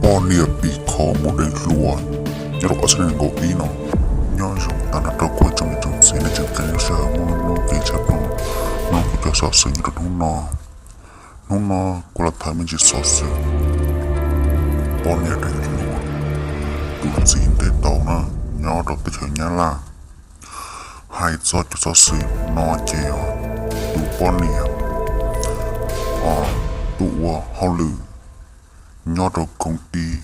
Poj niam pim kho mus deev hluas. Nyob rau qhov txheej nees nkaum ib no, nyob zoo tag nrho rau kuv tsoom niam tsoom txiv nej tseem ceeb lub sij hawm muaj hnub kev tshaj plaws mloog kuv cov xov xwm nyob rau hnub no. Hnub no kuv los tham me ntsis xov xwm poj niam deev hluas, tus txiv ntes tau na, nyob rau teb chaws Nyab Laj. Hais txog cov xov xwm no ces tus poj niam tuaj ua hauj lwm nyob rau koob tij.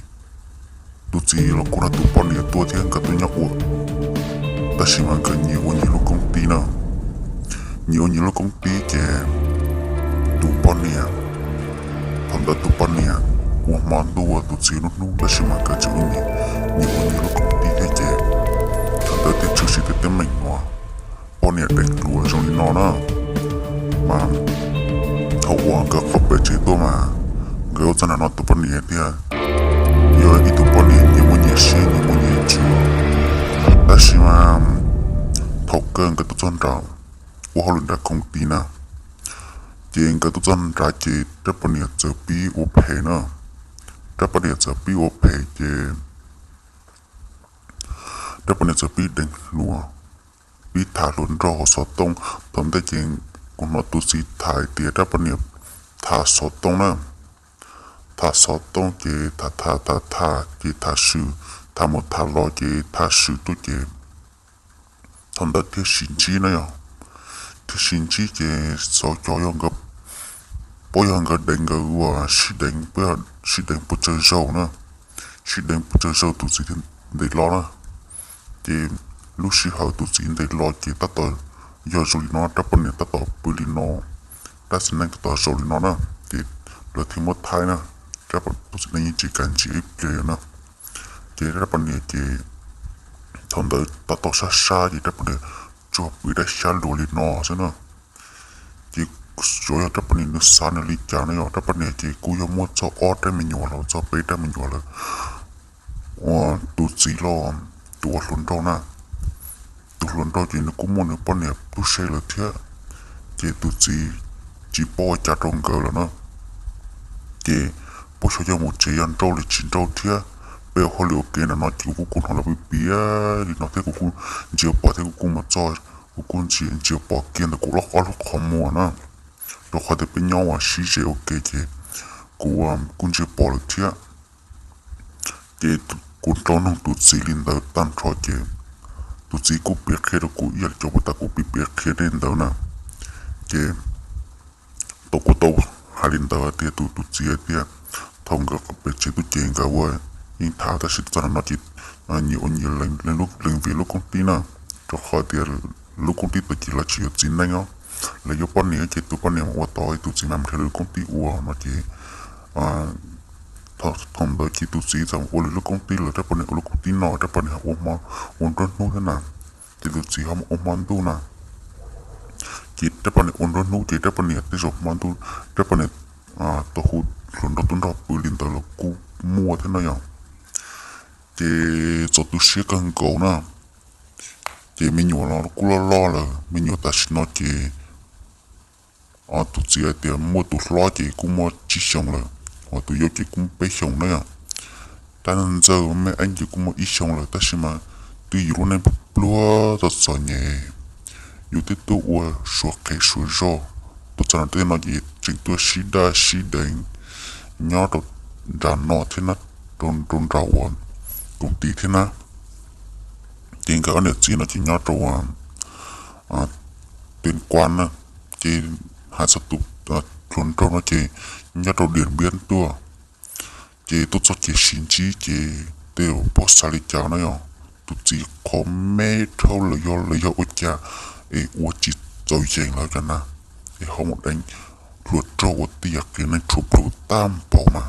Tus txiv los kuj nrog tus poj niam tuaj thiab nkawd tuaj nyob ua, tab sis mas nkawd nyias ua nyias lub koob tij na. Nyias ua nyias lub koob tij ces tus poj niam, thaum ntawd tus poj niam ua hmo ntuj tus txiv lub hnub, tab sis mas nkawd tseem ua nyias, nyias ua nyias lub koob tij thiab ces thaum ntawd thiaj tshwm sim tej teeb meem uas poj niam deev hluas zoo li no na. Mas thaum uas nkawd qhov pem tsev tuaj mas nkawd ua txog nram no tus poj niam tias yog ib tug poj niam nyias muaj nyias siab nyias muaj nyias ntsws. Tab sis mas thaum kawg nkawd tuaj txog nram, ua hauj lwm nram koob tij na, ces nkawd tuaj txog nrad ces rab poj niam txawm pib ua phem na. Rab poj niam txawm pib ua phem ces rab poj niam txawm pib deev hluas, pib tham hluas nraug hauv xov tooj. Thaum ntej ces kuv hnov tus txiv tham tias rab poj niam tham xov tooj na, tham xov tooj ces tham tham tham tham ces tham swm, tham mus tham los ces tham swm tuaj ces thaum ntawd thiaj sib ntsib na yom. Thiaj sib ntsib ces xyov cov yog nkawd, puas yog nkawd deev nkawd ua sib deev, sib deev puas tsawg zaug na, sib deev puas tsawg zaug tus txiv thiaj ntes los na. Ces lub sij hawm tus txiv ntes los ces tab tom yog zoo li no, rab poj niam tab tom pw li no, rab txiv neej tab tom zoo li no na, ces lawv thiaj muab thaij na. Tus txiv neej yeej tsis kam ntsia ib pliag na. Ces rab poj niam ces thaum ntawd tab tom sab sab ces rab poj niam tsuas pw dab xyab luag li no xwb na. Ces xyov yog rab poj niam nws xav nws li cas no yog rab poj niam ces kuj yog muaj txog ob rab me nyuam los txog peb rab me nyuam lawm. Ua tus txiv los tus ua hluas nraug na, tus hluas nraug ces nws kuj muaj nws poj niam tub se lawm thiab. Ces tus txiv tsis paub ua cas rau nkawd lawm na. Ces puas xyov yog mus tsev yog nrauj li tsis nrauj thiab. Peb ua hauj lwm ua ke nram no ces kuv kuj hnov lawv piav piav li no thiab kuv kuj ntsia pom thiab kuv kuj mus txog, kuv kuj ntsia ntsia pom kiag ntawm kuv ob lub qhov muag na. Rau qhov tias peb nyob ua sib ze ua ke ces kuv kuj ntsia pom lawm thiab. Ces kuv rov nug tus txiv li ntawd tag nrho ces tus txiv kuj piav qhia rau kuv ib yam li cov puag ta kuv piav piav qhia nej ntawd na. Ces tau kuj tau hais li ntawd tias tus tus txiv hais tias thaum nkawd pem tsev tuaj ces nkawd ua yeej tham tab sis txog no ces nyias ua nyias lees vias lub koob tij na, rau qhov tias lub koob tij tod ces lawv tsis yog txiv neej os, lawv yog poj niam ces tus poj niam mas ua tod tus txiv mas mus nrhiav lwm lub koob tij ua no ces thaum ntawd ces tus txiv txawm ua lwm lub koob tij lawm, rab poj niam ua lub koob tij no, rab poj niam ua ua nruab hnub thiab na. Ces tus txiv ho mus ua hmo ntuj na. Ces rab poj niam ua nruab hnub ces rab poj niam tej zaum hmo ntuj rab poj niam tau hu hluas nraug tuaj nrog pw li ntawd los kuj muaj thiab no yom. Ces txaus tu siab kawg nkaus na. Ces me nyuam los kuj loj loj lawm, me nyuam tam sim no ces tus txiv hais tias muaj tus hlob ces kuj muaj tsib xyoos lawm, ho tus yau ces kuj muaj peb xyoos na yom. Tab ntxawg me eeb ces kuj muaj ib xyoos lawm tab sis mas twb yus lub neej pluag txom txom nyem, yus twb tuaj ua suav qhev suav zog, tuaj txog no tej no ces tseem tuaj sib daj sib deev nyob rau nram no thiab na, rau nram uas koom tim thiab na. Ces nkawd ob niam txiv no ces nyob rau Tuyên Quang na, ces hais txog tus hluas nraug no ces nyob rau Điện Biên tuaj. Ces tuaj txog ces sib ntsib ces tej zaum pom xav li cas no yog tus txiv qhov me dhau lawm yog lawv yog ua cas es ua tsis txaus yees lawv cov na, es ho mus deev hluas nraug ua tij yam qias neeg tshuav plhu tag npaum mas.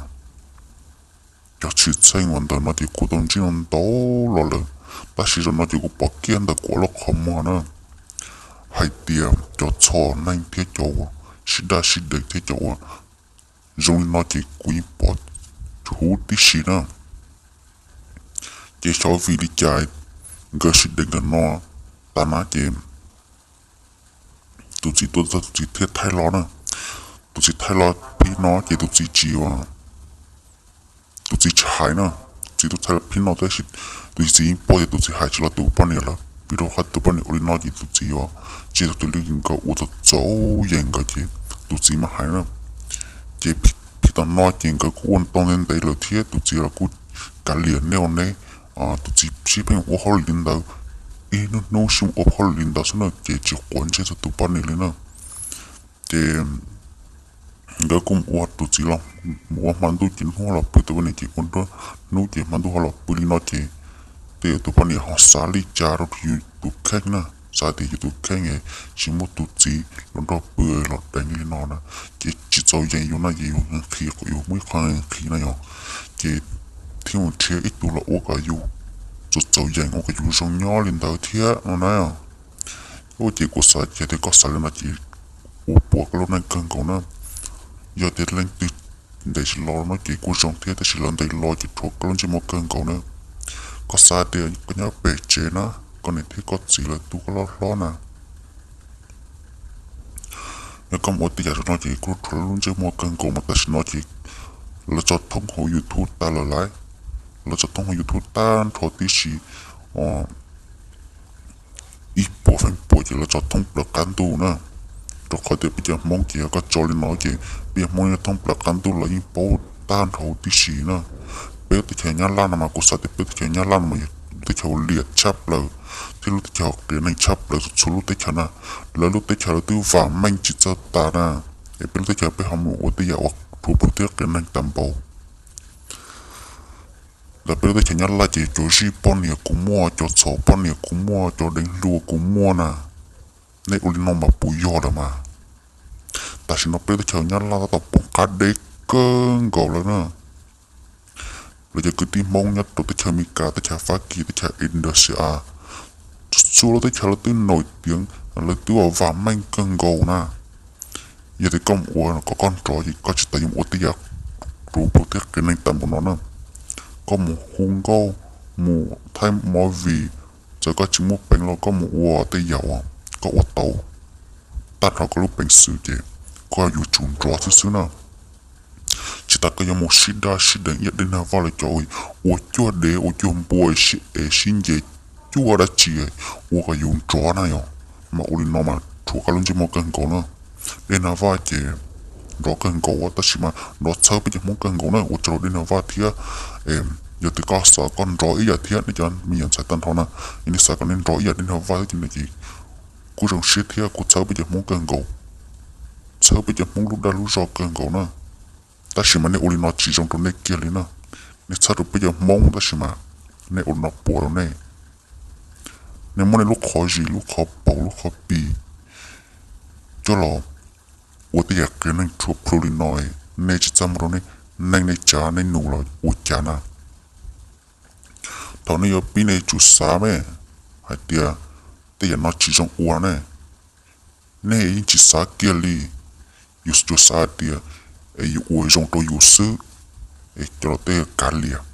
Cov tshwm txheej uas ntawm no ces kuv tau ntsib no ntau los lawm, tab sis zaum no ces kuv pom kiag ntawm kuv ob lub qhov muag na, hais tias cov txhom neeg thiab cov sib daj sib deev thiab cov uas zoo li no ces kuv yeej pom huv tib si na. Ces xyov vim li cas nkawd sib deev ntawm no tas na ces tus txiv tuaj txog tus txiv thiaj thaij los na. Tus txiv thaij los pib no ces tus txiv tsis tus txiv tsis hais na. Tus txiv tus txhais los phim no tab sis tus txiv yeej paub tias tus txiv hais tsis los tus poj niam lawm, vim rau qhov tus poj niam ua li no ces tus txiv yuav tsis tau tus li nkawd ua txaus txaus yees nkawd ces tus txiv mas hais na. Ces phim tam no ces nkawd kuj ua tau ntev ntev lawm thiab tus txiv los kuj kav liam neb ua neb. Tus txiv sib pheej ua hauj lwm li ntawd, ib hnub hnub sib ua hauj lwm li ntawd xwb na ces tsis quav ntsej txog tus poj niam li na. Ces nkawd kuj mus ua, tus txiv los mus ua hma ntuj ces hnub los pw, tus poj niam ces ua nruab hnub ces hma ntuj ho los pw li no ces tej zaum tus poj niam ho xav li cas rau yus tus kheej na, xav tias yus tus kheej tsis muaj tus txiv los nrog pw los deev li no na, ces tsis txaus yees yus no ces yus nqhis, yus muaj ib qho nqhis no yog, ces thiaj mus nrhiav ib tug los ua kom yus txaus txaus yees ua kom yus zoo nyob li ntawd thiab no na. Ces kuv xav tias koj xav li no ces ua puas koj lub neej kawg nkaus na. Yog tias leej twg ntes tsis los no ces kuj zoo thiab tab sis lawv ntes los ces rhuav koj lub ntsej muag kawg nkaus na. Koj xav tias koj nyob pem tsev na, koj niam thiab koj txiv lawv tu koj loj hlob na, yog koj mus ua tej yam no ces kuj rhuav lub ntsej muag kawg nkaus mas tam sim no ces lawv tso thoob hauv YouTube tag lawm lauj. Lawv tso thoob hauv YouTube tag nrho tib si, ib puas feem pua ces lawv tso thoob plaws qab ntuj na. Rau qhov tias peb cov Hmoob ces yog koj tso li no ces peb cov Hmoob nyob thoob plaws qab ntuj los yeej paub tag nrho huv tib si na. Peb lub teb chaws Nyab Laj no mas kuv xav tias peb lub teb chaws Nyab Laj no mas yog lub teb chaws liam tshaj plaws thiab lub teb chaws qias neeg tshaj plaws txhua lub teb chaws na. Lawv lub teb chaws lawv twb vam meej tsis txawj tas na, es peb lub teb chaws peb ho mus ua tej yam uas rhuav plhu thiab qias neeg tas npaum. Lawv peb lub teb chaws Nyab Laj ces cov zij poj niam kuj muaj, cov txhaum poj niam kuj muaj, cov deev hluas kuj muaj na. Nej ua li no mas puas yog lawm mas? Tam sim no peb lub teb chaws Nyab Laj tab tom poob qab deb kawg nkaus lawm na. Lawv cov kwv tij Hmoob nyob rau teb chaws Amelikas, teb chaws Fab Kis, teb chaws Indonesia, txhua lub teb chaws lawv twb nais tiav, lawv twb vam meej kawg nkaus na. Yog tias koj mus ua kom koj nrov ces koj tsis tas yuav mus ua tej yam rhuav plhu thiab qias neeg tas npaum no na. Koj mus hu nkauj, mus thaij movie, txawm koj tsis muaj peev los koj mus ua tej yam uas koj ua tau tag nrho koj lub peev xwm ces koj yuav tsum nrov xwb xwb na. Tsis tas koj yuav mus sib daj sib deev ib yam dej nag vaj los cov ua cuag dev ua cuag npua, sib ev sib nce cuag dab tsi ua kom yus nrov na yom. Mas ua li no mas rhuav koj lub ntsej muag kawg nkaus na. Dej nag vaj ces nrov kawg nkaus tab sis mas nrov txhawb peb cov Hmoob kawg nkaus na ua rau dej nag vaj thiab. Yog tias koj xav koj nrov ib yam thiab nej cov me nyuam ntxhais tag nrho na, yog nej xav kom nej nrov ib yam dej nag vaj thiab ces kuj zoo siab thiab kuj txhawb peb cov Hmoob kawg nkaus, txhawb peb cov Hmoob lub dag lub zog kawg nkaus na. Tab sis mas nej ua li no tsis zoo rau nej kiag li na. Nej txhawb rau peb cov Hmoob tab sis mas nej ua li no puas rau nej. Nej muab nej lub qhov zis, lub qhov paum, lub qhov pi coj los ua tej yam qias neeg rhuav plhu li no, nej tsis txaj muag rau nej neej nej tsav nej nus los ua cas na? Thaum nej yuav pib nej tsum xav me hais tias tej yam no tsis zoo ua ne. Nej yeej tsis xav kiag li, yus tsuas xav hais tias es yus ua zoo rau yus xwb, es cov laus tej kav liam.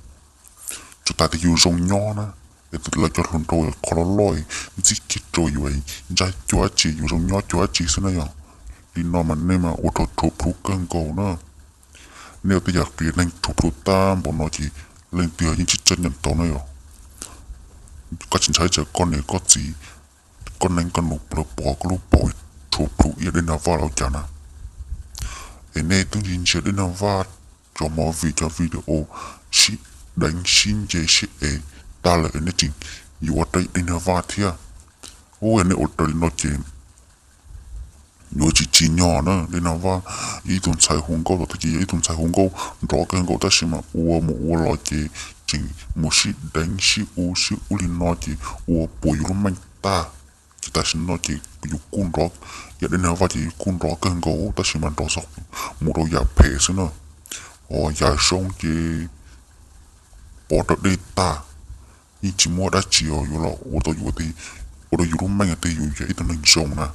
Tsuas tas tias yus zoo nyob na, es lawv cov hluas nraug qhov loj loj ntxib kiag rau yus, ntsaj cuag dab tsi, yus zoo nyob cuag dab tsi xwb na yom. Li no mas nej mas ua rau rhuav plhu kawg nkaus na. Nej ua tej yam qias neeg rhuav plhu tag npaum no ces leej twg yeej tsis txawj nyeem tau na yom. Koj tsis ntshai tsam koj niam koj txiv, koj neej koj nus plawv pov koj lub paum rhuav plhu ib yam dej nag vaj los cas na? Es nej twb ntsia ntsia dej nag vaj, cov movie cov video sib deev sib nce sib ev tag lawm es nej tseem yuav ua raws dej nag vaj thiab. Ua yog nej ua raws li no ces yuav tsis tsim nyog na. Dej nag vaj yog ib tug ntxhais hu nkauj, thaum twg ces yog ib tug ntxhais hu nkauj nrov kawg nkaus tab sis mas ua mus ua los ces tseem mus sib deev sib u sib ub li no ces ua puas yus lub meej tag. Ces tam sim no ces yus kuj nrov, yam dej nag vaj ces yus kuj nrov kawg nkaus tab sis mas nrov txog mus rau yam phem xwb na. Ho yam zoo ces pov rau dej tag, yeej tsis muaj dab tsi yuav los ua tau yus, ua rau yus lub meej tias yus yog ib tug neeg zoo na,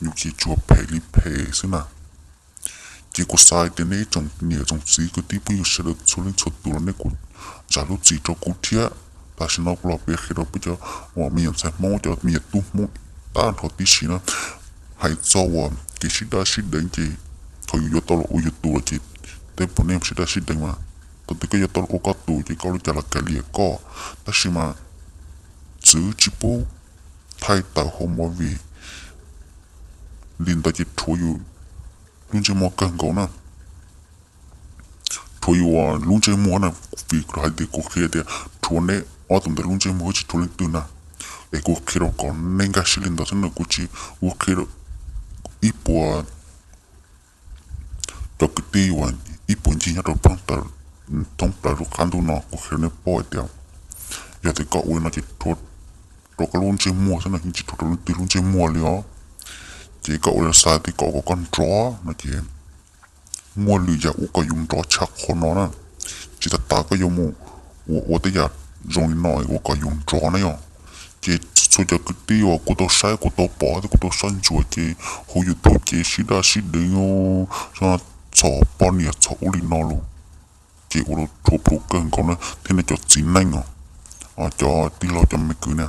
yus ces tsuas phem li phem xwb na. Ces kuv xav tias nej ib tsoom niam tsoom txiv kwv tij phooj ywg sawv daws txhua leej txhua tus los nej kuj zam lub txim rau kuv thiab. Tam sim no kuv los piav qhia rau peb cov uas me nyuam ntxhais Hmoob, cov me nyuam tub Hmoob tag nrho tib si na, hais txog uas kev sib daj sib deev ces thaum yus yuav tau los ua yus tus lawm ces tej zaum nej sib daj sib deev mas Thaum twg koj yuav tau ua koj tus ces koj ua li cas los kav liam koj, tab sis mas txwv tsis pub thaij tawm hauv movie li ntawd ces rhuav yus lub ntsej muag kawg nkaus na. Rhuav yus lub ntsej muag na, vim hais tias kuv qhia tias rhuav neb ob tug ntawd lub ntsej muag, tsis rhuav leej twg na. Es kuv qhia rau kom nej nkag siab li ntawd xwb na, kuv tsis, kuv qhia ib puas cov kwv tij uas ib puas ncig nyob rau thoob plaws lub qab ntuj no, kuv qhia rau nej paub hais tias yog tias koj ua li no ces rhuav rau koj lub ntsej muag xwb no, yeej tsis rhuav rau leej twg lub ntsej muag li os. Ces koj ua li xav tias kom kom koj nrov no ces muaj lwm yam ua kom yus nrov tshaj qhov no na. Tsis tas tas koj yuav mus ua ua tej yam zoo li no ua kom yus nrov na yom. Ces txhua cov kwv tij uas kuv tau saib, kuv tau pom thiab kuv tau saib ntsuas ces hauv YouTube ces sib daj sib deev, txhom poj niam txhom ub li no los, ces ua rau rhuav plhu kawg nkaus na thiab nej cov txiv neej os, cov tij laug cov me kwv na.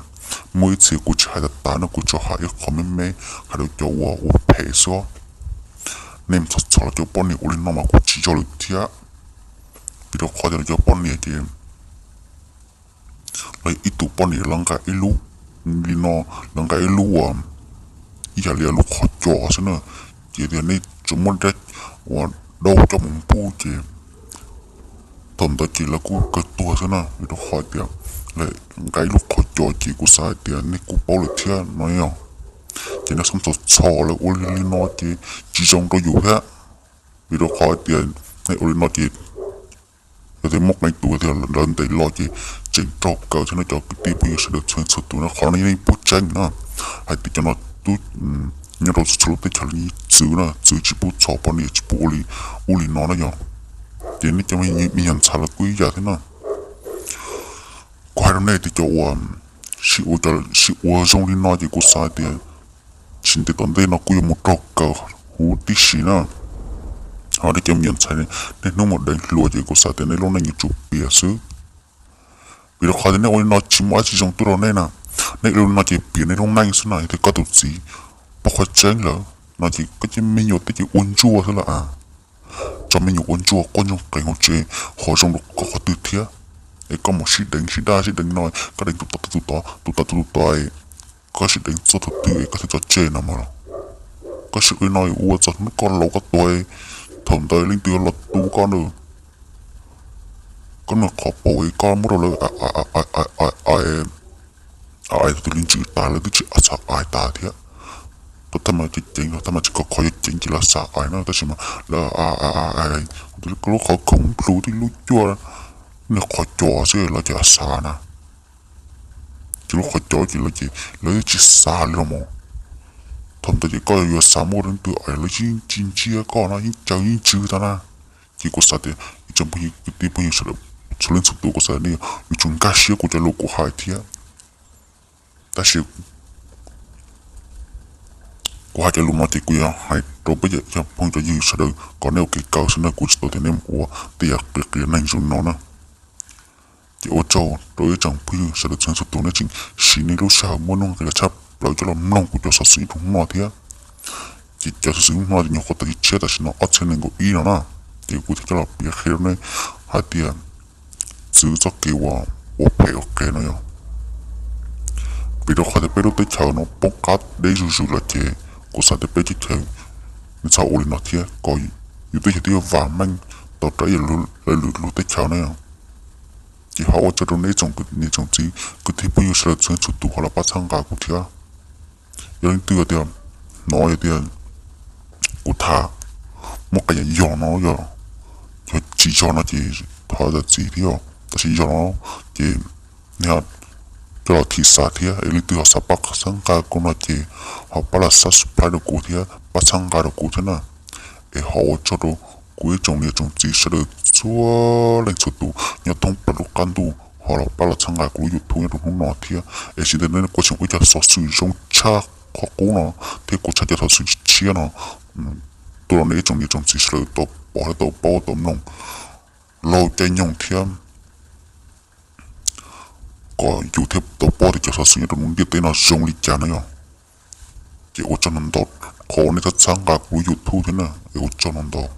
Muaj ib txhia kuv tsis hais tas tas no, kuv tsuas hais ib qho me me hais rau cov uas ua phem xwb. Nej txhom txhom lawv cov poj niam ua li no mas kuj tsis yog lawm thiab, vim rau qhov tias lawv cov poj niam ces lawv ib tug poj niam lawv nqa ib lub li no, lawv nqa ib lub uas ib yam li lub qhov cos xwb na. Ces tias nej tsuas muab dab uas dau coj mus npuj ces thaum ntawd ces lawv kuj kawg tuag xwb na, vim rau qhov tias lawv nqa ib lub qhov cos ces kuv xav hais tias nej kuj paub lawm thiab no yog. Ces nej txhob txhom txhom lawv ua li no ces tsis zoo rau yus thiab, vim rau qhov tias nej ua li no ces yog tias muaj qee tus tias lawv ntes los ces tseem raug kaw thiab no. Cov kwv tij phooj ywg sawv daws txhua txhua tus na, qhov no yeej pub tseeb na, hais tias cov no twb nyob rau txhua lub teb chaws li txwv na, txwv tsis pub txhom poj niam, tsis pub ua li ub li no na yog. Ces nej cov me nyuam ntxhais los kuj ib yam thiab na. Kuv hais rau nej tias cov uas sib ua zoo li no ces kuv xav tias tsis ntev tom ntej no kuj yuav mus raug kaw huv tib si na. Ho nej cov me nyuam ntxhais, nej hnub mus deev hluas ces kuv xav tias nej lub neej yuav tsum piam xwb, vim rau qhov tias nej ua li no tsis muaj dab tsi zoo tuaj rau nej na. Nej ua li no ces piam nej lub neej xwb na. Yog tias koj tus txiv paub qhov tseeb lawm no ces koj cov me nyuam tej ces ua ntsuag xwb lawm a. Tso me nyuam ua ntsuag quaj ntsoog qees hauv tsev, ho zoo rau koj qhov twg thiab? Es koj mus sib deev sib daj sib deev no, koj deev tus tod tus tod tus tod tus tod, koj sib deev txog thaum twg es koj thiaj tso tseg no mas los? Koj sim ua li no ua txog hnub koj laus koj tuag, thaum ntawd leej twg los tu koj na? Koj nws qhov paum es koj muab rau lawv ais tus li ntsws tas, lawv twb tsis xav ais tas thiab. Tab mas ceev ceev, tab mas tsis kom qhov yuav ceev ces lawv xav ais na, tab sis mas lawv ais, koj lub qhov khoom plhu twb lub cuaj, nws qhov cos xwb lawv ces xav na. Ces lub qhov cos ces lawv ces lawv twb tsis xav li los mas. Thaum ntawd ces koj yuav xav muab leej twg ais, lawv yeej tsis ntsia koj na, yeej caw yeej ntsws tag na. Ces kuv xav tias ib tsoom phooj ywg kwv tij phooj ywg sawv daws txhua leej txhua tus, kuv xav nej yuav tsum nkag siab kuv cov lus kuv hais thiab. Tab sis kuv hais cov lus no ces kuv yuav hais rau peb cov phooj cov ywg sawv daws kom nej ua kev kawm xwb na, kuv tsis tau tias nej mus ua tej yam qias qias neeg zoo no na. Ces ua tsaug rau ib tsoom phooj ywg sawv daws txhua txhua tus nej tseem siv nej lub sij hawm muaj nuj nqis los tshaj plaws coj los mloog kuv cov xov xwm ib hnub no thiab. Ces cov xov xwm hnub no ces nyuam qhuav tawm tshiab tam sim no ob txhiab nees nkaum ib no na, ces kuv thiaj coj los piav qhia rau nej hais tias txwv txoj kev uas ua phem ua qias no yog, vim rau qhov tias peb lub teb chaws no poob qab deb zuj zus lawm ces kuv xav tias peb teb chaws nws txhob ua li no thiab kom yus teb chaws twb yuav vam meej tau rau ib yam li lwm lub teb chaws na yog. Ces ho ua tsaug rau nej tsoom niam tsoom txiv kwv tij phooj ywg sawv daws txhua txhua tus ho los pab txhawb nqa kuv thiab. Yog leej twg tias hnov yog tias kuv tham muaj qee yam yog no, yog tsis yog no ces thov zam txim thiab, tab sis yog no ces nej coj los thim xav thiab. Es leej twg ho xav pab txhawb nqa kuv no ces ho pab los subscribe rau kuv thiab pab txhawb nqa rau kuv thiab na. Es ho ua tsaug rau kuv ib tsoom niam tsoom txiv sawv daws txhua leej txhua tus nyob thoob plaws lub qab ntuj ho los pab los txhawb nqa kuv lub YouTube nyob rau hnub no thiab. Es tsis ntev nej kuv tseem ua cov xov xwm zoo tshaj qhov qub no thiab kuv tshaj cov xov xwm tshiab no tuaj rau nej ib tsoom niam tsoom txiv sawv daws tau pom thiab tau paub tau mloog laug caij nyoog thiab, kom yus thiaj tau paub tias cov xov xwm nyob rau ntiaj teb no zoo li cas no yog. Ces ua tsaug ntau ntau qhov nej txhawb nqa kuv lub YouTube thiab na, es ua tsaug ntau ntau.